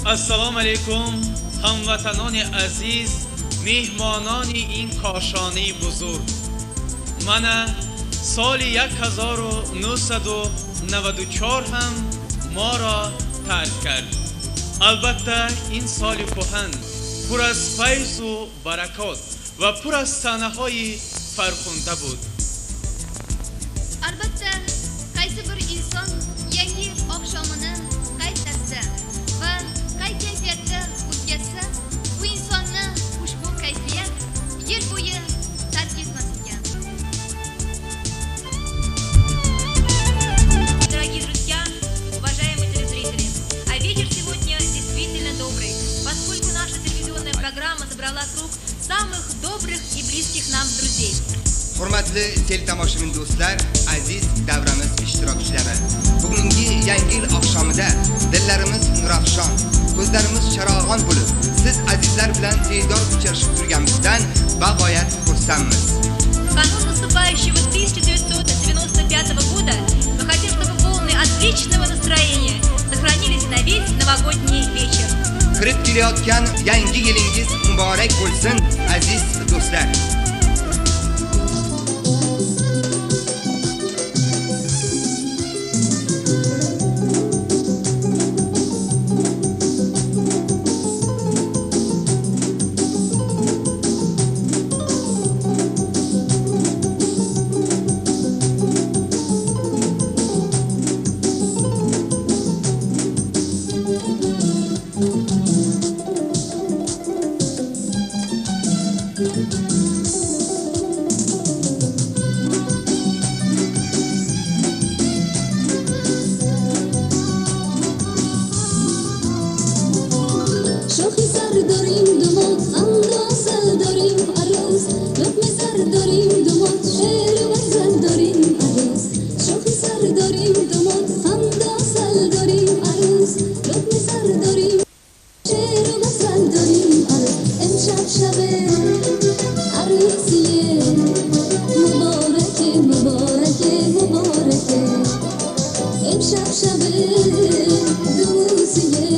Assalomu alaykum hamvatanoni aziz, mehmononi ин кошонаи бузург. Мана соли 1994 ҳам моро тарк кард. Албатта ин соли кӯҳан пур аз файзу баракот ва пур аз саҳнаҳои фархунда буд. Albatta, qaysi bir inson yangi yil oqshomini qay tarzda va qay kayfiyatda o'tkazsa, bu insonni ushbu kayfiyat yil bo'yi tark etmas ekan. Дорогие друзья, уважаемые телезрители, а вечер сегодня действительно добрый, поскольку наша телевизионная программа собрала круг самых добрых и близких нам друзей. Hurmatli teletomoshabin do'stlar, aziz davramiz ishtirokchilari. Bugungi yangi yil oqshomida dillarimiz nurafshon, ko'zlarimiz charog'on bo'lib, siz azizlar bilan diydor uchrashib turganimizdan bag'oyat xursandmiz. В канун наступающего 1995 года мы хотим, чтобы волны отличного настроения сохранились на весь новогодний вечер. Kirib kelayotgan yangi yilingiz muborak bo'lsin, aziz do'stlar. شوخی سر داریم دومات، قند و عسل داریم عروس، لقمه زر داریم دومات، شعر و غزل داریم عروس. شوخی سر داریم دومات، قند و عسل داریم عروس، لقمه زر داریم شعر و غزل داریم عروس. امشب شب عروسیه، مبارکه مبارکه مبارکه. امشب شب دوسیه،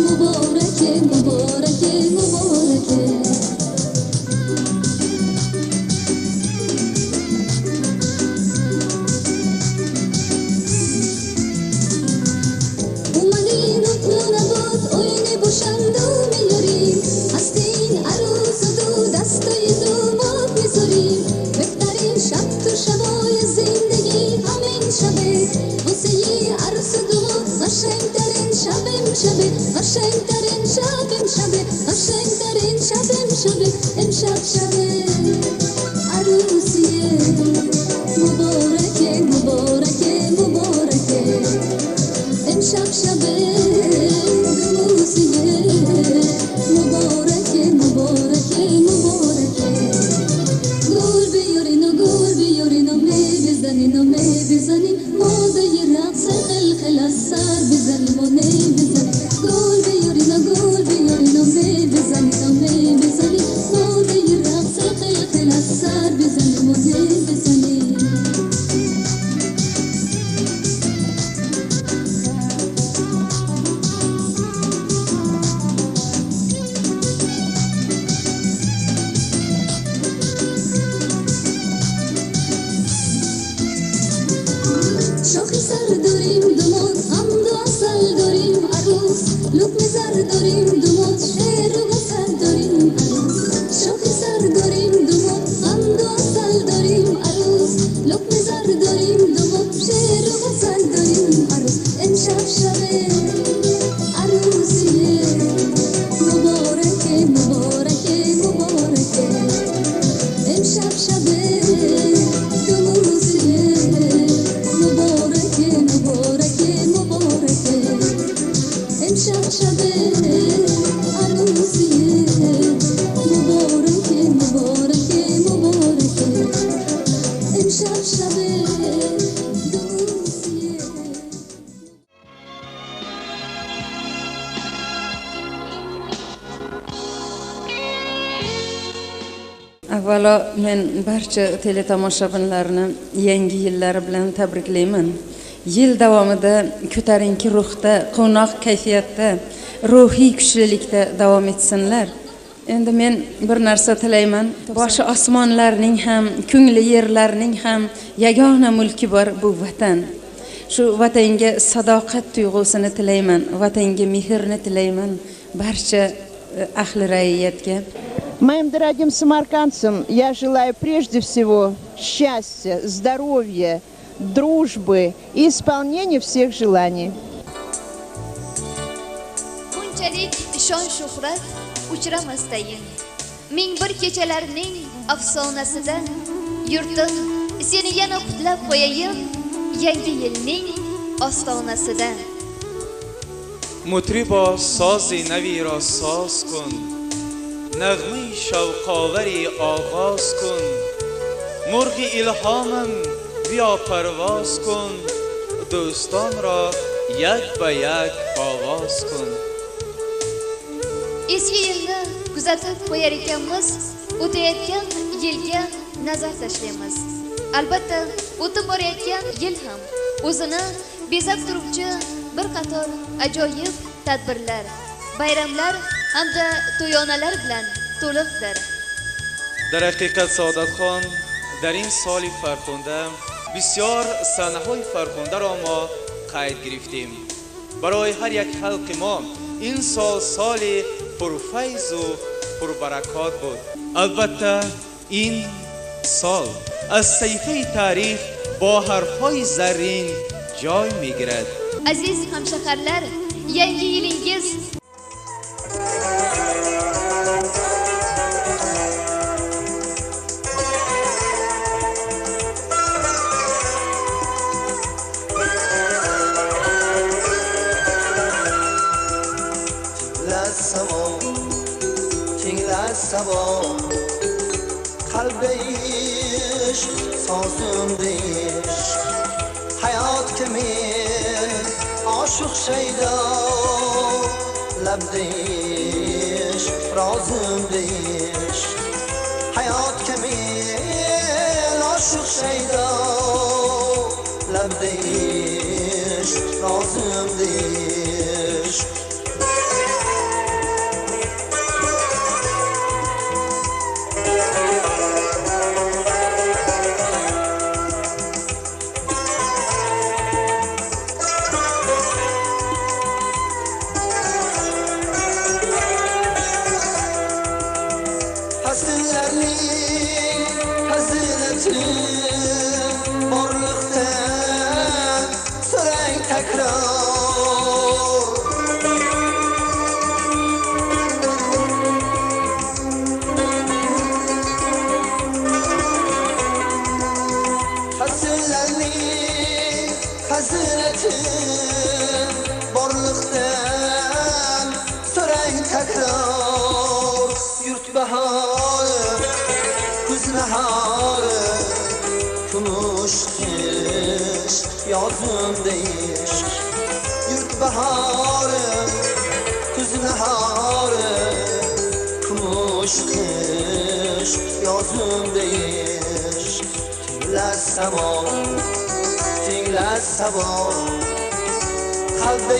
مبارکه مبارکه مبارکه. اومدین و تو نبات آینه باشند و میاریم، هستین عروس و دو دستای دومات میذاریم. بهترین شب تو شبای زندگی همین شبه، واسه عروس و دومات قشنگترین شب امشبه، قشنگترین شب امشبه، قشنگترین شب امشبه. امشب شب عروسیه، مبارکه مبارکه مبارکه. امشب شب دوسیه، مبارکه مبارکه مبارکه. گل بیارین و گل بیارین و می بزنین و می بزنین، موضع رقص خلخل از سر بزنیم و نی بزنیم. گل بیارین و گل بیارین و می بزنین و می بزنین، موضع رقص خلخل از سر بزنیم و نی بزنیم. شاخی سر داریم دومات، قند و عسل داریم عروس، لقمه زر داریم دومات، شعر و غزل داریم عروس. شاخی سر داریم دومات، قند و عسل داریم عروس، لقمه زر داریم دومات، شعر و غزل داریم عروس. امشب شب عروسیه، مبارکه مبارکه مبارکه. امشب شب دوسیه، مبارکه مبارکه مبارکه. امشب شب عروسیه، مبارکه مبارکه مبارکه. امشب شب دوسیه. Avvalo men barcha teletomoshabinlarni yangi yillari bilan tabriklayman. Yil davomida ko'tarinki ruhda, quvnoq kayfiyatda ruhiy kuchlilikda davom etsinlar. Endi men bir narsa tilayman. Boshi osmonlarning ham, ko'ngli yerlarning ham yagona mulki bor bu vatan. Shu vatanga sadoqat tuyg'usini tilayman, vatanga mehrni tilayman barcha ahli raiyatga. Моим дорогим самаркандцам я желаю прежде всего счастья, здоровья, дружбы и исполнения всех желаний. Bunchalik shon-shuhrat uchramasdayin. Ming bir kechalarning afsonasida yurtim seni yana qutlab qo'yayin yangi yilning ostonasida. Mutribo sozi navi ro soz kun, nag'mai shavqovari og'oz kun, murg'i ilhomim biyo parvoz kun, do'ston ro yak ba yak ovoz kun. Eski yilni kuzatib qo'yar ekanmiz, o'tayotgan yilga nazar tashlaymiz. Albatta, o'tib borayotgan yil ham o'zini bezab turuvchi bir qator ajoyib tadbirlar, bayramlar hamda to'yonalar bilan to'liqdir. Darhaqiqat Saodatxon, در این سال فرخنده بسیار صحنه‌های فرخنده را ما قید گرفتیم. برای هر یک خلق ما این سال سال پرفیض و پربرکات بود. البته این سال از صحیفه تاریخ با حرف‌های زرین جای می‌گیرد. Aziz hamshaharlar, yangi yilingiz qalbda ishq, sozimda ishq, hayotga men oshiq shaydo, labda ishq, rozimda ishq, hayotga men oshiq shaydo, labda ishq, rozimda ishq. Yozimda ishq, yurt bahori, kuz nahori, kumush qish, yozimda ishq. Tingla samo, tingla sabo, qalbda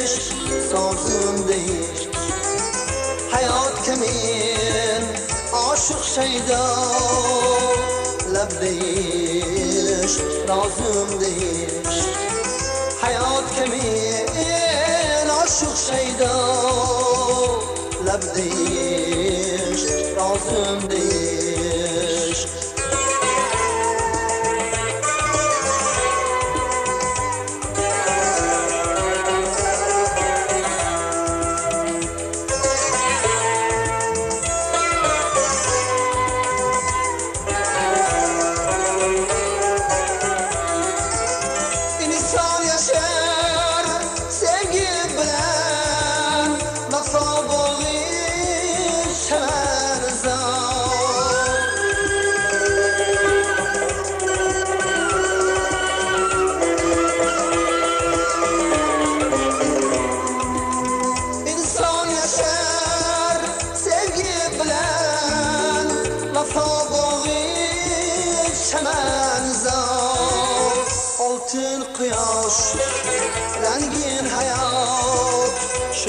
ishq, sozimda ishq, hayotga men oshiq shaydo, labda ishq, rozimda ishq, hayotga men oshiq shaydo, labda ishq, rozimda ishq.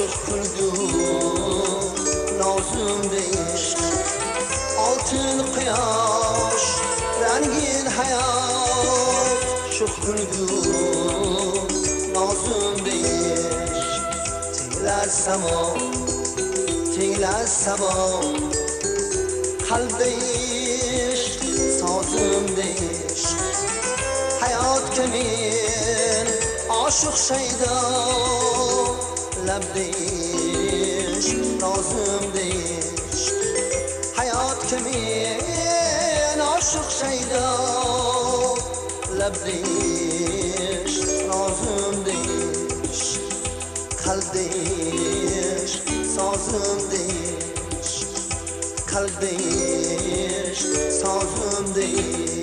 Sho'x kulgu nozim deyish, oltin quyosh rangin hayot. Sho'x kulgu nozim deyish, tinglar samo, tinglar sabo, qalbda ishq sozim deyish. Hayotga men oshiq shaydo, lab deyish, nozim deyish. Hayotga men oshiq shaydo, lab deyish, nozim deyish. Qalb deyish, sozim deyish, qalb deyish, sozim deyish.